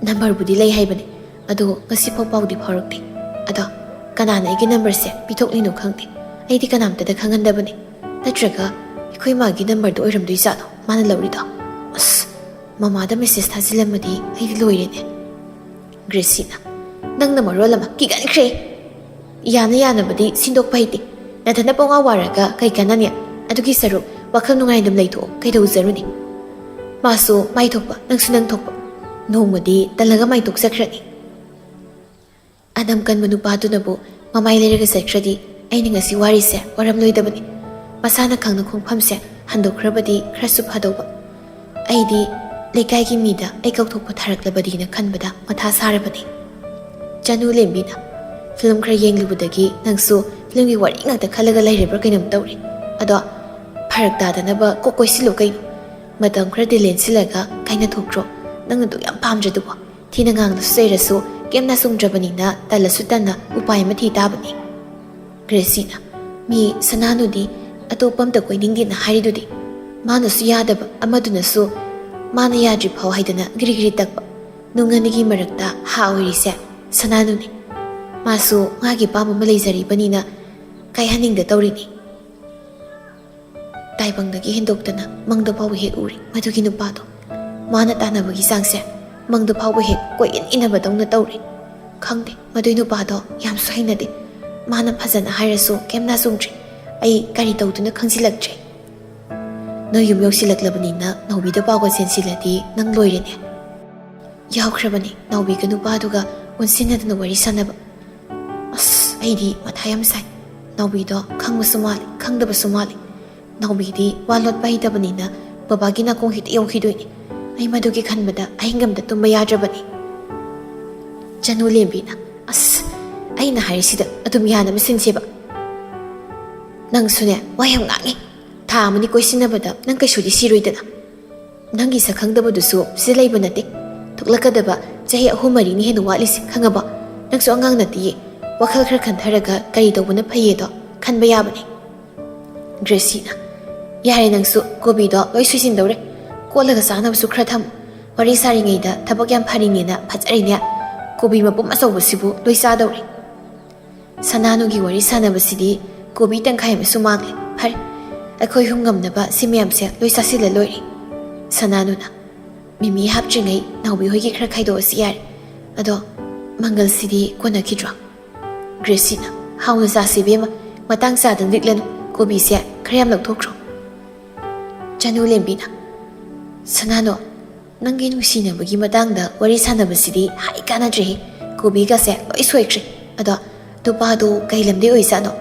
"ꯅꯝꯕꯔꯕꯨꯗꯤ ꯂꯩ ꯍꯥꯏꯕꯅꯤ, ꯑꯗꯣ ꯉꯁꯤꯐꯥꯎ ꯄꯥꯎꯗꯤ ꯐꯥꯎꯔꯛꯇꯦ꯫ ꯑꯗꯣ ꯀꯅꯥꯅ ꯑꯩꯒꯤ ꯅꯝꯕꯔꯁꯦ ꯄꯤꯊꯣꯛꯂꯤꯅꯣ ꯈꯪꯗꯦ꯫ ꯑꯩꯗꯤ ꯀꯅꯥꯝꯇꯗ ꯈꯪꯍꯟꯗꯕꯅꯤ꯫ ꯅꯠꯇ꯭ꯔꯒ ꯑꯩꯈꯣꯏ ꯃꯥꯒꯤ ꯅꯝꯕꯔꯗꯣ ꯑꯣꯏꯔꯝꯗꯣꯏ ꯖꯥꯠꯂꯣ ꯃꯥꯅ ꯂꯧꯔꯤꯗꯣ? ꯑꯁ, ꯃꯃꯥꯗ ꯃꯦꯁꯦꯖ ꯊꯥꯖꯤꯜꯂꯝꯃꯗꯤ ꯑꯩꯗꯤ ꯂꯣꯏꯔꯦꯅꯦ꯫" ꯒ꯭ꯔꯦꯁꯤꯅ, "ꯅꯪꯅ ꯃꯔꯣꯜ ꯑꯃ ꯀꯤꯒꯟꯈ꯭ꯔꯦ꯫ ꯌꯥꯅ ꯌꯥꯅꯕꯗꯤ ꯁꯤꯟꯗꯣꯛꯄ ꯍꯩꯇꯦ꯫ ꯅꯊꯟꯗ ꯄꯉꯥꯎ ꯋꯥꯔꯒ ꯀꯩ ꯀꯥꯟꯅꯅꯤ? ꯑꯗꯨꯒꯤ ꯁꯔꯨꯛ ꯋꯥꯈꯜ ꯅꯨꯡꯉꯥꯏꯅ ꯑꯗꯨꯝ ꯂꯩꯊꯣꯛꯑꯣ, ꯀꯩꯗꯧꯖꯔꯨꯅꯤ? ꯃꯥꯁꯨ ꯃꯥꯏ ꯊꯣꯛꯄ, ꯅꯪꯁꯨ ꯅꯪ ꯊꯣꯛꯄ꯫ ꯅꯣꯡꯃꯗꯤ ꯇꯜꯂꯒ ꯃꯥꯏ ꯇꯣꯛꯆꯈ꯭ꯔꯅꯤ꯫" ꯑꯅꯝ ꯀꯟꯕ ꯅꯨꯄꯥꯗꯨꯅꯕꯨ ꯃꯃꯥꯏ ꯂꯩꯔꯒ ꯆꯠꯈ꯭ꯔꯗꯤ ꯑꯩꯅ ꯉꯁꯤ ꯋꯥꯔꯤꯁꯦ ꯋꯥꯔꯝꯂꯣꯏꯗꯕꯅꯤ꯫ ꯃꯁꯥꯅ ꯈꯪꯅ ꯈꯣꯡꯐꯝꯁꯦ ꯍꯟꯗꯣꯛꯈ꯭ꯔꯕꯗꯤ ꯈꯔꯁꯨ ꯐꯗꯧꯕ꯫ ꯑꯩꯗꯤ ꯂꯩꯀꯥꯏꯒꯤ ꯃꯤꯗ ꯑꯩ ꯀꯧꯊꯣꯛꯄ ꯊꯥꯔꯛꯂꯕꯗꯤꯅ ꯈꯟꯕꯗ ꯃꯊꯥ ꯁꯥꯔꯕꯅꯤ꯫ ꯆꯅꯨ ꯂꯦꯝꯕꯤꯅ, "ꯐꯤꯂꯝ ꯈꯔ ꯌꯦꯡꯂꯨꯕꯗꯒꯤ ꯅꯪꯁꯨ ꯐꯤꯂꯝꯒꯤ ꯋꯥꯔꯤ ꯉꯥꯛꯇ ꯈꯜꯂꯒ ꯂꯩꯔꯤꯕ꯭ꯔꯥ ꯀꯩꯅꯣꯝ ꯇꯧꯔꯦ꯫ ꯑꯗꯣ ꯐꯔꯛ ꯇꯥꯗꯅꯕ ꯀꯣꯛ ꯀꯣꯏꯁꯤꯜꯂꯨ ꯀꯩꯅꯣ꯫ ꯃꯇꯝ ꯈꯔꯗꯤ ꯂꯦꯟꯁꯤꯜꯂꯒ ꯀꯥꯏꯅꯊꯣꯛꯈ꯭ꯔꯣ꯫ ꯅꯪꯅ ꯑꯗꯨ ꯌꯥꯝ ꯄꯥꯝꯗ꯭ꯔꯗꯨꯕꯣ꯫ ꯊꯤꯅ ꯉꯥꯡꯂꯁꯨ ꯆꯩꯔꯁꯨ ꯀꯩꯝ ꯅꯥꯆꯨꯡꯗ꯭ꯔꯕꯅꯤꯅ ꯇꯜꯂꯁꯨ ꯇꯟꯅ ꯎꯄꯥꯏ ꯑꯃ ꯊꯤ ꯇꯥꯕꯅꯤ꯫" ꯒ꯭ꯔꯦꯁꯤꯅ, "ꯃꯤ ꯁꯅꯥꯅꯨꯗꯤ ꯑꯇꯣꯞꯄ ꯑꯝꯇ ꯀꯣꯏꯅꯤꯡꯗꯦꯅ ꯍꯥꯏꯔꯤꯗꯨꯗꯤ꯫ ꯃꯥꯅꯁꯨ ꯌꯥꯗꯕ, ꯑꯃꯗꯨꯅꯁꯨ ꯃꯥꯅ ꯌꯥꯗ꯭ꯔꯤ ꯐꯥꯎ ꯍꯥꯏꯗꯅ ꯒꯤꯔꯤ ꯒꯤꯔꯤ ꯇꯛꯄ꯫ ꯅꯨꯡ ꯑꯅꯤꯒꯤ ꯃꯔꯛꯇ ꯍꯥ ꯑꯣꯏꯔꯤꯁꯦ ꯁꯅꯥꯅꯨꯅꯤ꯫ ꯃꯥꯁꯨ ꯃꯥꯒꯤ ꯑꯄꯥꯝꯕ ꯑꯃ ꯂꯩꯖꯔꯤꯕꯅꯤꯅ ꯀꯥꯏꯍꯟꯅꯤꯡꯗ ꯇꯧꯔꯤꯅꯤ꯫" ꯇꯥꯏꯕꯪꯗꯒꯤ ꯍꯦꯟꯗꯣꯛꯇꯅ ꯃꯪꯗ ꯐꯥꯎꯕ ꯍꯦꯛ ꯎꯔꯦ ꯃꯗꯨꯒꯤ ꯅꯨꯄꯥꯗꯣ꯫ ꯃꯥꯅ ꯇꯥꯟꯅꯕꯒꯤ ꯆꯥꯡꯁꯦ ꯃꯪꯗ ꯐꯥꯎꯕ ꯍꯦꯛ ꯀꯣꯏꯏꯟ ꯏꯟꯅꯕꯗꯧꯅ ꯇꯧꯔꯦ꯫ ꯈꯪꯗꯦ, ꯃꯗꯨꯏ ꯅꯨꯄꯥꯗꯣ ꯌꯥꯝꯁꯨ ꯍꯩꯅꯗꯦ꯫ ꯃꯥꯅ ꯐꯖꯅ ꯍꯥꯏꯔꯁꯨ ꯀꯩꯝ ꯅꯥꯆꯨꯡꯗ꯭ꯔꯦ꯫ ꯑꯩ ꯀꯔꯤ ꯇꯧꯗꯣꯏꯅꯣ ꯈꯪꯖꯤꯜꯂꯛꯇ꯭ꯔꯦ꯫ ꯅꯣꯏ ꯌꯨꯝ ꯌꯧꯁꯤꯜꯂꯛꯂꯕꯅꯤꯅ ꯅꯥꯎꯕꯤꯗ ꯄꯥꯎꯒ ꯆꯦꯟꯁꯤꯜꯂꯗꯤ ꯅꯪ ꯂꯣꯏꯔꯦꯅꯦ꯫ ꯌꯥꯎꯈ꯭ꯔꯕꯅꯤ ꯅꯥꯎꯕꯤꯒ ꯅꯨꯄꯥꯗꯨꯒ ꯑꯣꯟꯁꯤꯟꯅꯗꯅ ꯋꯥꯔꯤ ꯁꯥꯟꯅꯕ꯫ ꯑꯁ, ꯑꯩꯗꯤ ꯃꯊꯥ ꯌꯥꯝ ꯁꯥꯏ꯫ ꯅꯥꯎꯕꯤꯗꯣ ꯈꯪꯕꯁꯨ ꯃꯥꯜꯂꯤ, ꯈꯪꯗꯕꯁꯨ ꯃꯥꯜꯂꯤ꯫ ꯅꯥꯎꯕꯤꯗꯤ ꯋꯥ ꯂꯣꯠꯄ ꯍꯩꯇꯕꯅꯤꯅ ꯕꯕꯥꯒꯤ ꯅꯥꯀꯣꯡ ꯍꯦꯛꯇ ꯌꯧꯈꯤꯗꯣꯏꯅꯤ꯫ ꯑꯩ ꯃꯗꯨꯒꯤ ꯈꯟꯕꯗ ꯑꯍꯤꯡ ꯑꯝꯇ ꯇꯨꯝꯕ ꯌꯥꯗ꯭ꯔꯕꯅꯤ꯫ ꯆꯅꯨ ꯂꯦꯝꯕꯤꯅ, "ꯑꯁ, ꯑꯩꯅ ꯍꯥꯏꯔꯤꯁꯤꯗ ꯑꯗꯨꯝ ꯌꯥꯅꯕ ꯁꯤꯟꯁꯦꯕ꯫ ꯅꯪꯁꯨꯅꯦ, ꯋꯥ ꯌꯥꯝ ꯉꯥꯡꯉꯤ꯫ ꯊꯥ ꯑꯃꯅꯤ ꯀꯣꯏꯁꯤꯟꯅꯕꯗ ꯅꯪ ꯀꯩꯁꯨꯗꯤ ꯁꯤꯔꯣꯏꯗꯅ꯫" "ꯅꯪꯒꯤ ꯁꯛꯈꯪꯗꯕꯗꯨꯁꯨ ꯁꯤꯗ ꯂꯩꯕ ꯅꯠꯇꯦ꯫ ꯊꯣꯛꯂꯛꯀꯗꯕ ꯆꯍꯤ ꯑꯍꯨꯝ ꯃꯔꯤꯅꯤ ꯍꯦꯟꯅ ꯋꯥꯠꯂꯤꯁꯤ, ꯈꯪꯉꯕ? ꯅꯪꯁꯨ ꯑꯉꯥꯡ ꯅꯠꯇꯤꯌꯦ꯫ ꯋꯥꯈꯜ ꯈꯔ ꯈꯟꯊꯔꯒ ꯀꯔꯤ ꯇꯧꯕꯅ ꯐꯩꯌꯦꯗꯣ ꯈꯟꯕ ꯌꯥꯕꯅꯦ꯫" ꯒ꯭ꯔꯦꯁꯤꯅ, "ꯌꯥꯔꯦ ꯅꯪꯁꯨ, ꯀꯣꯕꯤꯗꯣ ꯂꯣꯏ ꯁꯣꯏꯁꯤꯟꯗꯧꯔꯦ꯫ ꯀꯣꯠꯂꯒ ꯆꯥꯅꯕꯁꯨ ꯈꯔ ꯊꯝꯃꯨ꯫ ꯋꯥꯔꯤ ꯁꯥꯔꯤꯉꯩꯗ ꯊꯕꯛ ꯌꯥꯝ ꯐꯔꯤꯅꯦꯅ ꯐꯖꯔꯤꯅꯦ꯫ ꯀꯣꯕꯤ ꯃꯄꯨꯝ ꯑꯆꯧꯕꯁꯤꯕꯨ ꯂꯣꯏ ꯆꯥꯗꯧꯔꯦ꯫" ꯁꯅꯥꯅꯨꯒꯤ ꯋꯥꯔꯤ ꯁꯥꯟꯅꯕꯁꯤꯗꯤ ꯀꯣꯕꯤ ꯇꯪꯈꯥꯏ ꯑꯃꯁꯨ ꯃꯥꯡꯂꯦ꯫ "ꯐꯔꯦ, ꯑꯩꯈꯣꯏ ꯑꯍꯨꯝ ꯉꯝꯅꯕ ꯁꯤ ꯃꯌꯥꯝꯁꯦ ꯂꯣꯏ ꯆꯥꯁꯤꯜꯂ ꯂꯣꯏꯔꯦ꯫" ꯁꯅꯥꯅꯨꯅ, "ꯃꯤꯃꯤ ꯍꯥꯞꯇ꯭ꯔꯤꯉꯩ ꯅꯥꯎꯕꯤ ꯍꯣꯏꯒꯤ ꯈꯔ ꯈꯥꯏꯗꯣꯛꯑꯁꯤ ꯌꯥꯔꯦ꯫ ꯑꯗꯣ ꯃꯪꯒꯜꯁꯤꯗꯤ ꯀꯣꯟꯅꯈꯤꯗ꯭ꯔꯣ?" ꯒ꯭ꯔꯦꯁꯤꯅ, "ꯍꯥꯎꯅ ꯆꯥꯁꯤ ꯏꯕꯦꯝꯃ, ꯃꯇꯥꯡ ꯆꯥꯗꯅ ꯂꯤꯛꯂꯅꯨ꯫ ꯀꯣꯕꯤꯁꯦ ꯈꯔ ꯌꯥꯝ ꯂꯧꯊꯣꯛꯈ꯭ꯔꯣ꯫" ꯆꯅꯨ ꯂꯦꯝꯕꯤꯅ, "ꯁꯅꯥꯅꯣ, ꯅꯪꯒꯤ ꯅꯨꯡꯁꯤꯅꯕꯒꯤ ꯃꯇꯥꯡꯗ ꯋꯥꯔꯤ ꯁꯥꯟꯅꯕꯁꯤꯗꯤ ꯍꯥꯏ ꯀꯥꯟꯅꯗ꯭ꯔꯦꯍꯦ꯫ ꯀꯣꯕꯤꯒꯁꯦ ꯂꯣꯏ ꯁꯣꯏꯈ꯭ꯔꯦ꯫ ꯑꯗꯣ ꯅꯨꯄꯥꯗꯣ ꯀꯩ ꯂꯝꯗꯩ ꯑꯣꯏꯖꯥꯠꯅꯣ?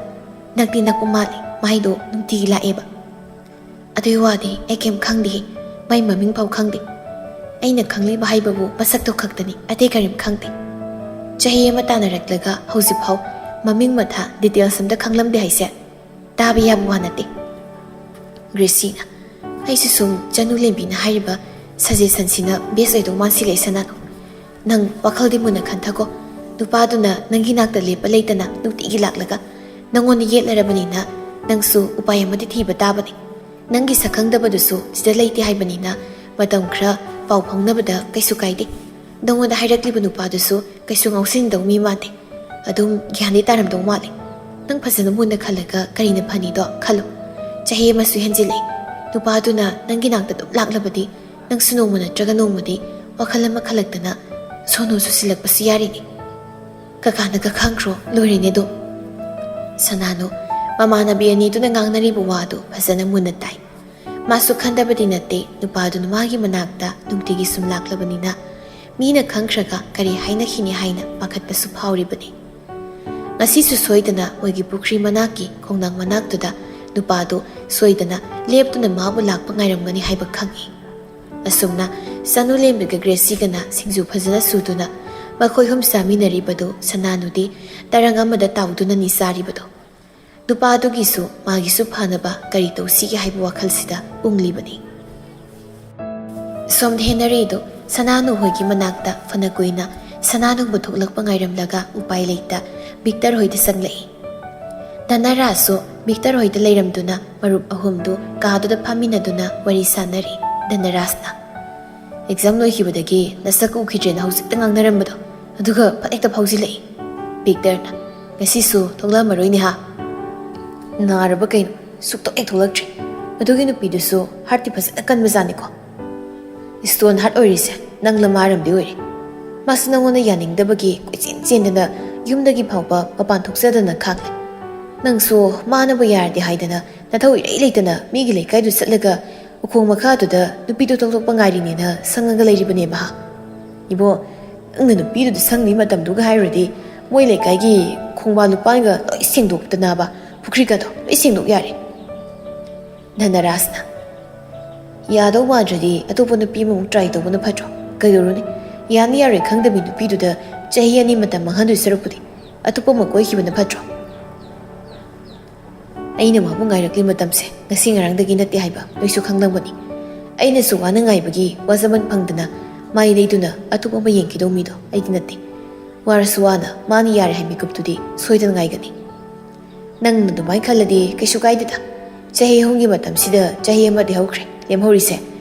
ꯅꯛꯇꯤ ꯅꯛꯄ ꯃꯥꯜꯂꯤ, ꯃꯥꯏꯗꯣ ꯅꯨꯡꯇꯤꯒꯤ ꯂꯥꯛꯑꯦꯕ꯫" "ꯑꯗꯨꯒꯤ ꯋꯥꯗꯤ ꯑꯩ ꯀꯩꯝ ꯈꯪꯗꯦꯍꯦ꯫ ꯃꯥꯏ ꯃꯃꯤꯡ ꯐꯥꯎ ꯈꯪꯗꯦ꯫ ꯑꯩꯅ ꯈꯪꯂꯤꯕ ꯍꯥꯏꯕꯕꯨ ꯃꯁꯛꯇꯣ ꯈꯛꯇꯅꯤ, ꯑꯇꯩ ꯀꯔꯤꯝ ꯈꯪꯗꯦ꯫ ꯆꯍꯤ ꯑꯃ ꯇꯥꯟꯅꯔꯛꯂꯒ ꯍꯧꯖꯤꯛꯐꯥꯎ ꯃꯃꯤꯡ ꯃꯊꯥ details ꯑꯝꯇ ꯈꯪꯂꯝꯗꯦ ꯍꯥꯏꯁꯦ ꯇꯥꯕ ꯌꯥꯕ ꯋꯥ ꯅꯠꯇꯦ꯫" ꯒ꯭ꯔꯦꯁꯤꯅ, "ꯑꯩꯁꯨ ꯁꯨꯝ ꯆꯅꯨ ꯂꯦꯝꯕꯤꯅ ꯍꯥꯏꯔꯤꯕ suggestionꯁꯤꯅ best ꯑꯣꯏꯗꯧ ꯃꯥꯟꯁꯤꯜꯂꯛꯑꯦ ꯁꯅꯥꯅꯨ꯫ ꯅꯪ ꯋꯥꯈꯜꯗꯤ ꯃꯨꯟꯅ ꯈꯟꯊꯀꯣ꯫ ꯅꯨꯄꯥꯗꯨꯅ ꯅꯪꯒꯤ ꯅꯥꯛꯇ ꯂꯦꯞꯄ ꯂꯩꯇꯅ ꯅꯨꯡꯇꯤꯒꯤ ꯂꯥꯛꯂꯒ ꯅꯪꯉꯣꯟꯗ ꯌꯦꯠꯂꯔꯕꯅꯤꯅ ꯅꯪꯁꯨ ꯎꯄꯥꯏ ꯑꯃꯗꯤ ꯊꯤꯕ ꯇꯥꯕꯅꯤ꯫ ꯅꯪꯒꯤ ꯁꯛꯈꯪꯗꯕꯗꯨꯁꯨ ꯁꯤꯗ ꯂꯩꯇꯦ ꯍꯥꯏꯕꯅꯤꯅ ꯃꯇꯝ ꯈꯔ ꯄꯥꯎ ꯐꯥꯎꯅꯕꯗ ꯀꯩꯁꯨ ꯀꯥꯏꯗꯦ꯫ ꯅꯪꯉꯣꯟꯗ ꯍꯥꯏꯔꯛꯂꯤꯕ ꯅꯨꯄꯥꯗꯨꯁꯨ ꯀꯩꯁꯨ ꯉꯥꯎꯁꯤꯟꯗꯧ ꯃꯤ ꯃꯥꯟꯗꯦ꯫ ꯑꯗꯨꯝ ꯒ꯭ꯌꯥꯟꯗꯤ ꯇꯥꯔꯝꯗꯧ ꯃꯥꯜꯂꯦ꯫ ꯅꯪ ꯐꯖꯅ ꯃꯨꯟꯅ ꯈꯜꯂꯒ ꯀꯔꯤꯅ ꯐꯅꯤꯗꯣ ꯈꯜꯂꯨ꯫ ꯆꯍꯤ ꯑꯃꯁꯨ ꯍꯦꯟꯖꯤꯜꯂꯛꯑꯦ꯫ ꯅꯨꯄꯥꯗꯨꯅ ꯅꯪꯒꯤ ꯅꯥꯛꯇ ꯑꯗꯨꯝ ꯂꯥꯛꯂꯕꯗꯤ ꯅꯪꯁꯨ ꯅꯣꯡꯃ ꯅꯠꯇ꯭ꯔꯒ ꯅꯣꯡꯃꯗꯤ ꯋꯥꯈꯜ ꯑꯃ ꯈꯜꯂꯛꯇꯅ ꯁꯣꯅꯣ ꯆꯨꯁꯤꯜꯂꯛꯄꯁꯨ ꯌꯥꯔꯤꯅꯦ꯫" "ꯀꯀꯥꯅꯒ ꯈꯪꯈ꯭ꯔꯣ ꯂꯣꯏꯔꯦꯅꯦ ꯑꯗꯨꯝ꯫" ꯁꯅꯥꯅꯨ, ꯃꯃꯥꯟꯅꯕꯤ ꯑꯅꯤꯗꯨꯅ ꯉꯥꯡꯅꯔꯤꯕ ꯋꯥꯗꯨ ꯐꯖꯅ ꯃꯨꯟꯅ ꯇꯥꯏ꯫ ꯃꯥꯁꯨ ꯈꯟꯗꯕꯗꯤ ꯅꯠꯇꯦ ꯅꯨꯄꯥꯗꯨꯅ ꯃꯥꯒꯤ ꯃꯅꯥꯛꯇ ꯅꯨꯡꯇꯤꯒꯤ ꯁꯨꯝ ꯂꯥꯛꯂꯕꯅꯤꯅ ꯃꯤꯅ ꯈꯪꯈ꯭ꯔꯒ ꯀꯔꯤ ꯍꯥꯏꯅꯈꯤꯅꯤ ꯍꯥꯏꯅ ꯄꯥꯈꯠꯄꯁꯨ ꯐꯥꯎꯔꯤꯕꯅꯤ꯫ ꯉꯁꯤꯁꯨ ꯁꯣꯏꯗꯅ ꯃꯣꯏꯒꯤ ꯄꯨꯈ꯭ꯔꯤ ꯃꯅꯥꯛꯀꯤ ꯈꯣꯡꯅꯥꯡ ꯃꯅꯥꯛꯇꯨꯗ ꯅꯨꯄꯥꯗꯨ ꯁꯣꯏꯗꯅ ꯂꯦꯞꯇꯨꯅ ꯃꯥꯕꯨ ꯂꯥꯛꯄ ꯉꯥꯏꯔꯝꯒꯅꯤ ꯍꯥꯏꯕ ꯈꯪꯏ꯫ ꯑꯁꯨꯝꯅ ꯆꯅꯨ ꯂꯦꯝꯕꯤꯒ ꯒ꯭ꯔꯦꯁꯤꯒꯅ ꯁꯤꯡꯖꯨ ꯐꯖꯅ ꯁꯨꯗꯨꯅ ꯃꯈꯣꯏ ꯑꯍꯨꯝ ꯆꯥꯃꯤꯟꯅꯔꯤꯕꯗꯨ ꯁꯅꯥꯅꯨꯗꯤ ꯇꯔꯪ ꯑꯃꯗ ꯇꯥꯎꯗꯨꯅꯅꯤ ꯆꯥꯔꯤꯕꯗꯣ꯫ ꯅꯨꯄꯥꯗꯨꯒꯤꯁꯨ ꯃꯥꯒꯤꯁꯨ ꯐꯅꯕ ꯀꯔꯤ ꯇꯧꯁꯤꯒꯦ ꯍꯥꯏꯕ ꯋꯥꯈꯜꯁꯤꯗ ꯎꯪꯂꯤꯕꯅꯤ꯫ ꯁꯣꯝꯗ ꯍꯦꯅꯔꯤꯗꯨ ꯁꯅꯥꯅꯨ ꯍꯣꯏꯒꯤ ꯃꯅꯥꯛꯇ ꯐꯅ ꯀꯨꯏꯅ ꯁꯅꯥꯅꯨꯕꯨ ꯊꯣꯛꯂꯛꯄ ꯉꯥꯏꯔꯝꯂꯒ ꯎꯄꯥꯏ ꯂꯩꯇ ꯕꯤꯛꯇꯔ ꯍꯣꯏꯗ ꯆꯪꯂꯛꯏ꯫ ꯙꯅꯔꯥꯖꯁꯨ ꯕꯤꯛꯇꯔ ꯍꯣꯏꯗ ꯂꯩꯔꯝꯗꯨꯅ ꯃꯔꯨꯞ ꯑꯍꯨꯝꯗꯨ ꯀꯥꯗꯨꯗ ꯐꯝꯃꯤꯟꯅꯗꯨꯅ ꯋꯥꯔꯤ ꯁꯥꯟꯅꯔꯤ꯫ ꯙꯅꯔꯥꯖꯅ, "ꯑꯦꯛꯖꯥꯝ ꯂꯣꯏꯈꯤꯕꯗꯒꯤ ꯅꯁꯛ ꯎꯈꯤꯗ꯭ꯔꯦꯅ ꯍꯧꯖꯤꯛꯇ ꯉꯥꯡꯅꯔꯝꯕꯗꯣ, ꯑꯗꯨꯒ ꯐꯠ ꯍꯦꯛꯇ ꯐꯥꯎꯖꯤꯜꯂꯛꯏ꯫" ꯕꯤꯛꯇꯔꯅ, "ꯉꯁꯤꯁꯨ ꯊꯣꯛꯂꯛꯑꯝꯃꯔꯣꯏꯅꯦ ꯍꯥ?" "ꯅꯥꯔꯕ ꯀꯩꯅꯣ, ꯁꯨꯛꯊꯣꯛ ꯍꯦꯛ ꯊꯣꯛꯂꯛꯇ꯭ꯔꯦ꯫ ꯑꯗꯨꯒꯤ ꯅꯨꯄꯤꯗꯨꯁꯨ ꯍꯥꯔꯠꯇꯤ ꯐꯖꯅ ꯀꯟꯕꯖꯥꯠꯅꯤꯀꯣ꯫ ꯏꯁꯇꯣꯟ ꯍꯥꯔꯠ ꯑꯣꯏꯔꯤꯁꯦ ꯅꯪ ꯂꯃꯥꯔꯝꯗꯤ ꯑꯣꯏꯔꯦ꯫ ꯃꯥꯁꯨ ꯅꯪꯉꯣꯟꯗ ꯌꯥꯅꯤꯡꯗꯕꯒꯤ ꯀꯣꯏꯆꯦꯟ ꯆꯦꯟꯗꯅ ꯌꯨꯝꯗꯒꯤ ꯐꯥꯎꯕ ꯃꯄꯥꯟ ꯊꯣꯛꯆꯗꯅ ꯈꯥꯡꯂꯦ꯫ ꯅꯪꯁꯨ ꯃꯥꯅꯕꯨ ꯌꯥꯔꯗꯤ ꯍꯥꯏꯗꯅ ꯅꯊꯧ ꯏꯔꯩ ꯂꯩꯇꯅ ꯃꯤꯒꯤ ꯂꯩꯀꯥꯏꯗꯨ ꯆꯠꯂꯒ ꯎꯈꯣꯡ ꯃꯈꯥꯗꯨꯗ ꯅꯨꯄꯤꯗꯨ ꯊꯣꯛꯂꯛꯄ ꯉꯥꯏꯔꯤꯅꯦꯅ ꯁꯪꯉꯒ ꯂꯩꯔꯤꯕꯅꯦꯕ ꯍꯥ? ꯏꯕꯣ, ꯅꯪꯅ ꯅꯨꯄꯤꯗꯨꯗ ꯁꯪꯂꯤ ꯃꯇꯝꯗꯨꯒ ꯍꯥꯏꯔꯨꯔꯗꯤ ꯃꯣꯏ ꯂꯩꯀꯥꯏꯒꯤ ꯈꯣꯡꯕꯥꯟ ꯂꯨꯄꯥꯟꯒ ꯂꯣꯏ ꯁꯦꯡꯗꯣꯛꯇꯅꯕ, ꯄꯨꯈ꯭ꯔꯤꯒꯗꯣ ꯂꯣꯏ ꯁꯦꯡꯗꯣꯛ ꯌꯥꯔꯦ꯫" ꯙꯅꯔꯥꯖꯅ, "ꯌꯥꯗꯧ ꯃꯥꯟꯗ꯭ꯔꯗꯤ ꯑꯇꯣꯞꯄ ꯅꯨꯄꯤ ꯑꯃꯃꯨꯛ ꯇ꯭ꯔꯥꯏ ꯇꯧꯕꯅ ꯐꯠꯇ꯭ꯔꯣ? ꯀꯩꯗꯧꯔꯨꯅꯤ? ꯌꯥꯅꯤ ꯌꯥꯔꯣꯏ ꯈꯪꯗꯕꯤ ꯅꯨꯄꯤꯗꯨꯗ ꯆꯍꯤ ꯑꯅꯤ ꯃꯇꯝ ꯃꯥꯡꯍꯟꯗꯣꯏ ꯁꯔꯨꯛꯄꯨꯗꯤ ꯑꯇꯣꯞꯄ ꯑꯃ ꯀꯣꯏꯈꯤꯕꯅ ꯐꯠꯇ꯭ꯔꯣ?" "ꯑꯩꯅ ꯃꯥꯕꯨ ꯉꯥꯏꯔꯛꯂꯤ ꯃꯇꯝꯁꯦ ꯉꯁꯤ ꯉꯔꯥꯡꯗꯒꯤ ꯅꯠꯇꯦ ꯍꯥꯏꯕ ꯅꯣꯏꯁꯨ ꯈꯪꯂꯝꯒꯅꯤ꯫ ꯑꯩꯅꯁꯨ ꯋꯥꯅ ꯉꯥꯏꯕꯒꯤ ꯋꯥꯖꯃꯟ ꯐꯪꯗꯅ ꯃꯥꯏ ꯂꯩꯗꯨꯅ ꯑꯇꯣꯞꯄ ꯑꯃ ꯌꯦꯡꯈꯤꯗꯧ ꯃꯤꯗꯣ ꯑꯩꯗꯤ ꯅꯠꯇꯦ꯫ ꯋꯥꯔꯁꯨ ꯋꯥꯅ ꯃꯥꯅ ꯌꯥꯔꯦ ꯍꯥꯏ ꯃꯤꯀꯨꯞꯇꯨꯗꯤ ꯁꯣꯏꯗꯅ ꯉꯥꯏꯒꯅꯤ꯫ ꯅꯪꯅ ꯑꯗꯨꯃꯥꯏꯅ ꯈꯜꯂꯗꯤ ꯀꯩꯁꯨ ꯀꯥꯏꯗꯦꯗ꯫ ꯆꯍꯤ ꯑꯍꯨꯝꯒꯤ ꯃꯇꯝꯁꯤꯗ ꯆꯍꯤ ꯑꯃꯗꯤ ꯍꯧꯈ꯭ꯔꯦ꯫ ꯂꯦꯝꯍꯧꯔꯤꯁꯦ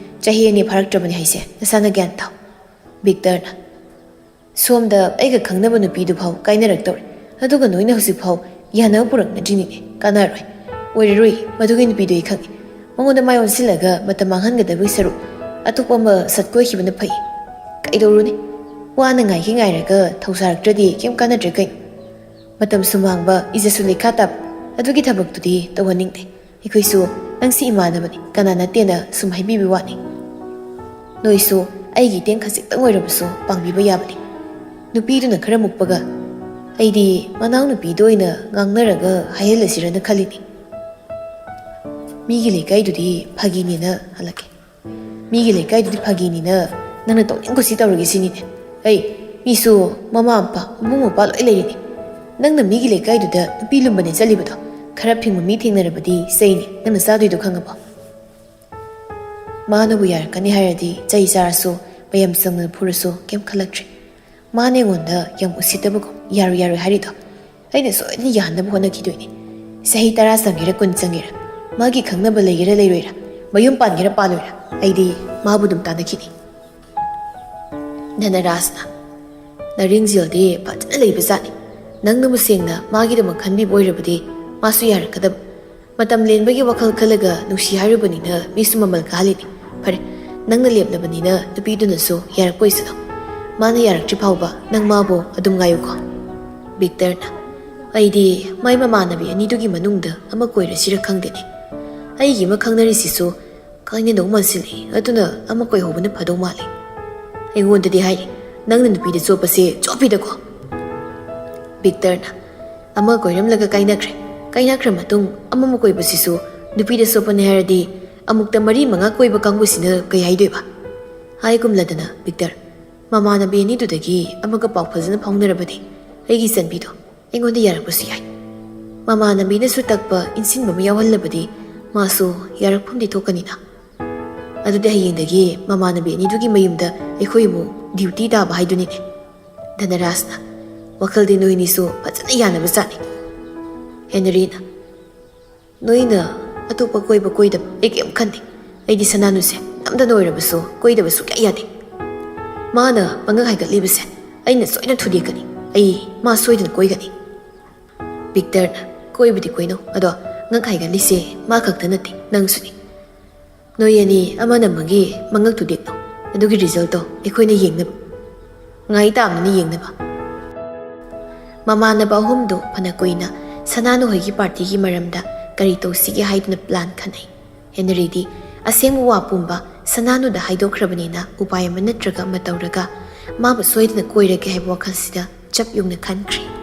ꯆꯍꯤ ꯑꯅꯤ ꯐꯥꯔꯛꯇ꯭ꯔꯕꯅꯤ ꯍꯥꯏꯁꯦ ꯅꯁꯥꯅ ꯒ꯭ꯌꯥꯟ ꯇꯥꯎ꯫" ꯕꯤꯛꯇꯔꯅ, "ꯁꯣꯝꯗ ꯑꯩꯒ ꯈꯪꯅꯕ ꯅꯨꯄꯤꯗꯨ ꯐꯥꯎ ꯀꯥꯏꯅꯔꯛꯇꯧꯔꯦ, ꯑꯗꯨꯒ ꯅꯣꯏꯅ ꯍꯧꯖꯤꯛ ꯐꯥꯎ ꯌꯥꯅꯕ ꯄꯨꯔꯛꯅꯗ꯭ꯔꯤꯅꯤꯅꯦ꯫ ꯀꯥꯟꯅꯔꯣꯏ, ꯑꯣꯏꯔꯔꯣꯏ꯫ ꯃꯗꯨꯒꯤ ꯅꯨꯄꯤꯗꯨ ꯑꯩ ꯈꯪꯉꯤ꯫ ꯃꯉꯣꯟꯗ ꯃꯥꯏ ꯑꯣꯟꯁꯤꯜꯂꯒ ꯃꯇꯝ ꯃꯥꯡꯍꯟꯒꯗꯕꯒꯤ ꯁꯔꯨꯛ ꯑꯇꯣꯞꯄ ꯑꯃ ꯁꯠ ꯀꯣꯏꯈꯤꯕꯅ ꯐꯩ꯫ ꯀꯩꯗꯧꯔꯨꯅꯤ? ꯋꯥꯅ ꯉꯥꯏꯒꯦ ꯉꯥꯏꯔꯒ ꯊꯧꯁꯥꯔꯛꯇ꯭ꯔꯗꯤ ꯀꯩꯝ ꯀꯥꯟꯅꯗ꯭ꯔꯦ ꯀꯩꯅꯣ꯫ ꯃꯇꯝꯁꯨ ꯃꯥꯡꯕ, ꯏꯖꯠꯁꯨ ꯂꯩꯈꯥ ꯇꯥꯕ, ꯑꯗꯨꯒꯤ ꯊꯕꯛꯇꯨꯗꯤ ꯇꯧꯍꯟꯅꯤꯡꯗꯦ꯫ ꯑꯩꯈꯣꯏꯁꯨ ꯅꯪꯁꯤ ꯏꯃꯥꯟꯅꯕꯅꯤ, ꯀꯅꯥ ꯅꯠꯇꯦꯅ ꯁꯨꯝ ꯍꯥꯏꯕꯤꯕ ꯋꯥꯅꯤ꯫ ꯅꯣꯏꯁꯨ ꯑꯩꯒꯤ ꯏꯇꯦꯡ ꯈꯖꯤꯛꯇꯪ ꯑꯣꯏꯔꯕꯁꯨ ꯄꯥꯡꯕꯤꯕ ꯌꯥꯕꯅꯤ꯫" ꯅꯨꯄꯤꯗꯨꯅ ꯈꯔ ꯃꯨꯛꯄꯒ, "ꯑꯩꯗꯤ ꯃꯅꯥꯎꯅꯨꯄꯤꯗ ꯑꯣꯏꯅ ꯉꯥꯡꯅꯔꯒ ꯍꯥꯏꯍꯜꯂꯁꯤꯔꯅ ꯈꯜꯂꯤꯅꯤ꯫" "ꯃꯤꯒꯤ ꯂꯩꯀꯥꯏꯗꯨꯗꯤ ꯐꯥꯒꯤꯅꯦꯅ ꯍꯜꯂꯛꯀꯦ꯫" "ꯃꯤꯒꯤ ꯂꯩꯀꯥꯏꯗꯨꯗꯤ ꯐꯥꯒꯤꯅꯤꯅ ꯅꯪꯅ ꯇꯧꯅꯤꯡ ꯀꯨꯁꯤ ꯇꯧꯔꯒꯦ ꯁꯤꯅꯤꯅꯦ?" "ꯑꯩ, ꯃꯤꯁꯨ ꯃꯃꯥ ꯃꯄꯥ, ꯃꯕꯨꯡ ꯃꯧꯄ꯭ꯋꯥ ꯂꯣꯏ ꯂꯩꯔꯤꯅꯤ꯫ ꯅꯪꯅ ꯃꯤꯒꯤ ꯂꯩꯀꯥꯏꯗꯨꯗ ꯅꯨꯄꯤ ꯂꯨꯝꯕꯅꯦ ꯆꯠꯂꯤꯕꯗꯣ? ꯈꯔ ꯐꯤꯡꯕ ꯃꯤ ꯊꯦꯡꯅꯔꯕꯗꯤ ꯆꯩꯅꯤ ꯅꯪꯅ ꯆꯥꯗꯣꯏꯗꯣ, ꯈꯪꯉꯕꯣ?" ꯃꯥꯅꯕꯨ ꯌꯥꯔꯛꯀꯅꯤ ꯍꯥꯏꯔꯗꯤ ꯆꯩ ꯆꯥꯔꯁꯨ, ꯃꯌꯥꯝ ꯆꯪꯗꯅ ꯐꯨꯔꯁꯨ ꯀꯩꯝ ꯈꯜꯂꯛꯇ꯭ꯔꯦ꯫ ꯃꯥꯅ ꯑꯩꯉꯣꯟꯗ ꯌꯥꯝ ꯎꯁꯤꯠꯇꯕꯒꯨꯝ "ꯌꯥꯔꯣꯏ, ꯌꯥꯔꯣꯏ" ꯍꯥꯏꯔꯤꯗꯣ ꯑꯩꯅ ꯁꯣꯏꯗꯅ ꯌꯥꯍꯟꯅꯕ ꯍꯣꯠꯅꯈꯤꯗꯣꯏꯅꯦ꯫ ꯆꯍꯤ ꯇꯔꯥ ꯆꯪꯒꯦꯔꯥ, ꯀꯨꯟ ꯆꯪꯒꯦꯔꯥ, ꯃꯥꯒꯤ ꯈꯪꯅꯕ ꯂꯩꯒꯦꯔꯥ ꯂꯩꯔꯣꯏꯔꯥ, ꯃꯌꯨꯝ ꯄꯥꯟꯒꯦꯔꯥ ꯄꯥꯜꯂꯣꯏꯔꯥ, ꯑꯩꯗꯤ ꯃꯥꯕꯨ ꯑꯗꯨꯝ ꯇꯥꯟꯅꯈꯤꯅꯤ꯫ ꯙꯅꯔꯥꯖꯅ, "ꯅꯔꯤꯡꯖꯦꯜꯗꯤ ꯐꯖꯅ ꯂꯩꯕꯖꯥꯠꯅꯤ꯫ ꯅꯪꯅꯕꯨ ꯁꯦꯡꯅ ꯃꯥꯒꯤꯗꯃꯛ ꯈꯟꯕꯤꯕ ꯑꯣꯏꯔꯕꯗꯤ ꯃꯥꯁꯨ ꯌꯥꯔꯛꯀꯗꯕ꯫ ꯃꯇꯝ ꯂꯦꯟꯕꯒꯤ ꯋꯥꯈꯜ ꯈꯜꯂꯒ ꯅꯨꯡꯁꯤ ꯍꯥꯏꯔꯨꯕꯅꯤꯅ ꯃꯤꯁꯨ ꯃꯃꯜ ꯀꯥꯍꯜꯂꯤꯅꯤ꯫ ꯐꯔꯦ, ꯅꯪꯅ ꯂꯦꯞꯂꯕꯅꯤꯅ ꯅꯨꯄꯤꯗꯨꯅꯁꯨ ꯌꯥꯔꯛꯄ ꯑꯣꯏꯁꯅꯨ꯫ ꯃꯥꯅ ꯌꯥꯔꯛꯇ꯭ꯔꯤ ꯐꯥꯎꯕ ꯅꯪ ꯃꯥꯕꯨ ꯑꯗꯨꯝ ꯉꯥꯏꯌꯨꯀꯣ꯫" ꯚꯤꯛꯇꯔꯅ, "ꯑꯩꯗꯤ ꯃꯥꯏ ꯃꯃꯥꯟꯅꯕꯤ ꯑꯅꯤꯗꯨꯒꯤ ꯃꯅꯨꯡꯗ ꯑꯃ ꯀꯣꯏꯔꯁꯤꯔ ꯈꯪꯗꯦꯅꯦ꯫ ꯑꯩꯒꯤ ꯑꯃ ꯈꯪꯅꯔꯤꯁꯤꯁꯨ ꯀꯥꯏꯅꯗꯧ ꯃꯥꯟꯁꯤꯜꯂꯛꯑꯦ꯫ ꯑꯗꯨꯅ ꯑꯃ ꯀꯣꯏꯍꯧꯕꯅ ꯐꯗꯧ ꯃꯥꯜꯂꯦ꯫ ꯑꯩꯉꯣꯟꯗꯗꯤ ꯍꯥꯏꯔꯤ, ꯅꯪꯅ ꯅꯨꯄꯤꯗ ꯆꯣꯞꯄꯁꯦ ꯆꯣꯞꯄꯤꯗꯀꯣ꯫" ꯚꯤꯛꯇꯔꯅ, "ꯑꯃ ꯀꯣꯏꯔꯝꯂꯒ ꯀꯥꯏꯅꯈ꯭ꯔꯦ꯫ ꯀꯥꯏꯅꯈ꯭ꯔ ꯃꯇꯨꯡ ꯑꯃꯃꯨꯛ ꯀꯣꯏꯕꯁꯤꯁꯨ ꯅꯨꯄꯤꯗ ꯆꯣꯞꯄꯅꯤ ꯍꯥꯏꯔꯗꯤ ꯑꯃꯨꯛꯇ ꯃꯔꯤ ꯃꯉꯥ ꯀꯣꯏꯕ ꯀꯥꯡꯕꯨꯁꯤꯅ ꯀꯩ ꯍꯥꯏꯗꯣꯏꯕ?" ꯍꯥꯏꯒꯨꯝꯂꯗꯅ, "ꯚꯤꯛꯇꯔ, ꯃꯃꯥꯟꯅꯕꯤ ꯑꯅꯤꯗꯨꯗꯒꯤ ꯑꯃꯒ ꯄꯥꯎ ꯐꯖꯅ ꯐꯥꯎꯅꯔꯕꯗꯤ ꯑꯩꯒꯤ ꯏꯆꯟꯕꯤꯗꯣ ꯑꯩꯉꯣꯟꯗ ꯌꯥꯔꯛꯄꯁꯨ ꯌꯥꯏ꯫ ꯃꯃꯥꯟꯅꯕꯤꯅꯁꯨ ꯇꯛꯄ ꯏꯟꯁꯤꯟꯕ ꯑꯃ ꯌꯥꯎꯍꯜꯂꯕꯗꯤ ꯃꯥꯁꯨ ꯌꯥꯔꯛꯐꯝꯗꯤ ꯊꯣꯛꯀꯅꯤꯅ꯫ ꯑꯗꯨꯗꯤ ꯍꯌꯦꯡꯗꯒꯤ ꯃꯃꯥꯟꯅꯕꯤ ꯑꯅꯤꯗꯨꯒꯤ ꯃꯌꯨꯝꯗ ꯑꯩꯈꯣꯏ ꯑꯃꯨꯛ ꯗ꯭ꯌꯨꯇꯤ ꯇꯥꯕ ꯍꯥꯏꯗꯨꯅꯤꯅꯦ꯫" ꯙꯅꯔꯥꯖꯅ, "ꯋꯥꯈꯜꯗꯤ ꯅꯣꯏꯅꯤꯁꯨ ꯐꯖꯅ ꯌꯥꯅꯕ ꯖꯥꯠꯅꯤ꯫" ꯍꯦꯅꯔꯤꯅ, "ꯅꯣꯏꯅ ꯑꯇꯣꯞꯄ ꯀꯣꯏꯕ ꯀꯣꯏꯗꯕ ꯑꯩ ꯀꯩꯝ ꯈꯟꯗꯦ꯫ ꯑꯩꯗꯤ ꯁꯅꯥꯅꯨꯁꯦ ꯅꯝꯗꯅ ꯑꯣꯏꯔꯕꯁꯨ ꯀꯣꯏꯗꯕ ꯁꯨꯛꯌꯥ ꯌꯥꯗꯦ꯫ ꯃꯥꯅ ꯄꯉꯛ ꯍꯥꯏꯒꯠꯂꯤꯕꯁꯦ ꯑꯩꯅ ꯁꯣꯏꯅ ꯊꯨꯗꯦꯛꯀꯅꯤ꯫ ꯑꯩ ꯃꯥ ꯁꯣꯏꯗꯅ ꯀꯣꯏꯒꯅꯤ꯫" ꯚꯤꯛꯇꯔꯅ, "ꯀꯣꯏꯕꯗꯤ ꯀꯣꯏꯅꯧ, ꯑꯗꯣ ꯉꯛ ꯍꯥꯏꯒꯠꯂꯤꯁꯦ ꯃꯥ ꯈꯛꯇ ꯅꯠꯇꯦ, ꯅꯪꯁꯨꯅꯤ꯫ ꯅꯣꯏ ꯑꯅꯤ ꯑꯃꯅ ꯑꯃꯒꯤ ꯃꯉꯛ ꯊꯨꯗꯦꯛꯅꯧ, ꯑꯗꯨꯒꯤ ꯔꯤꯖꯜꯇꯣ ꯑꯩꯈꯣꯏꯅ ꯌꯦꯡꯅꯕ꯫ ꯉꯥꯏ ꯇꯥꯕꯅꯤꯅ ꯌꯦꯡꯅꯕ꯫" ꯃꯃꯥꯟꯅꯕ ꯑꯍꯨꯝꯗꯨ ꯐꯅ ꯀꯨꯏꯅ ꯁꯅꯥꯅꯨ ꯍꯣꯏꯒꯤ ꯄꯥꯔꯇꯤꯒꯤ ꯃꯔꯝꯗ ꯀꯔꯤ ꯇꯧꯁꯤꯒꯦ ꯍꯥꯏꯗꯨꯅ ꯄ꯭ꯂꯥꯟ ꯈꯟꯅꯩ꯫ ꯍꯦꯅꯔꯤꯗꯤ ꯑꯁꯦꯡꯕ ꯋꯥ ꯄꯨꯝꯕ ꯁꯅꯥꯅꯨꯗ ꯍꯥꯏꯗꯣꯛꯈ꯭ꯔꯕꯅꯤꯅ ꯎꯄꯥꯏ ꯑꯃ ꯅꯠꯇ꯭ꯔꯒ ꯑꯃ ꯇꯧꯔꯒ ꯃꯥꯕꯨ ꯁꯣꯏꯗꯅ ꯀꯣꯏꯔꯒꯦ ꯍꯥꯏꯕ ꯋꯥꯈꯜꯁꯤꯗ ꯆꯞ ꯌꯨꯡꯅ ꯈꯟꯈ꯭ꯔꯦ꯫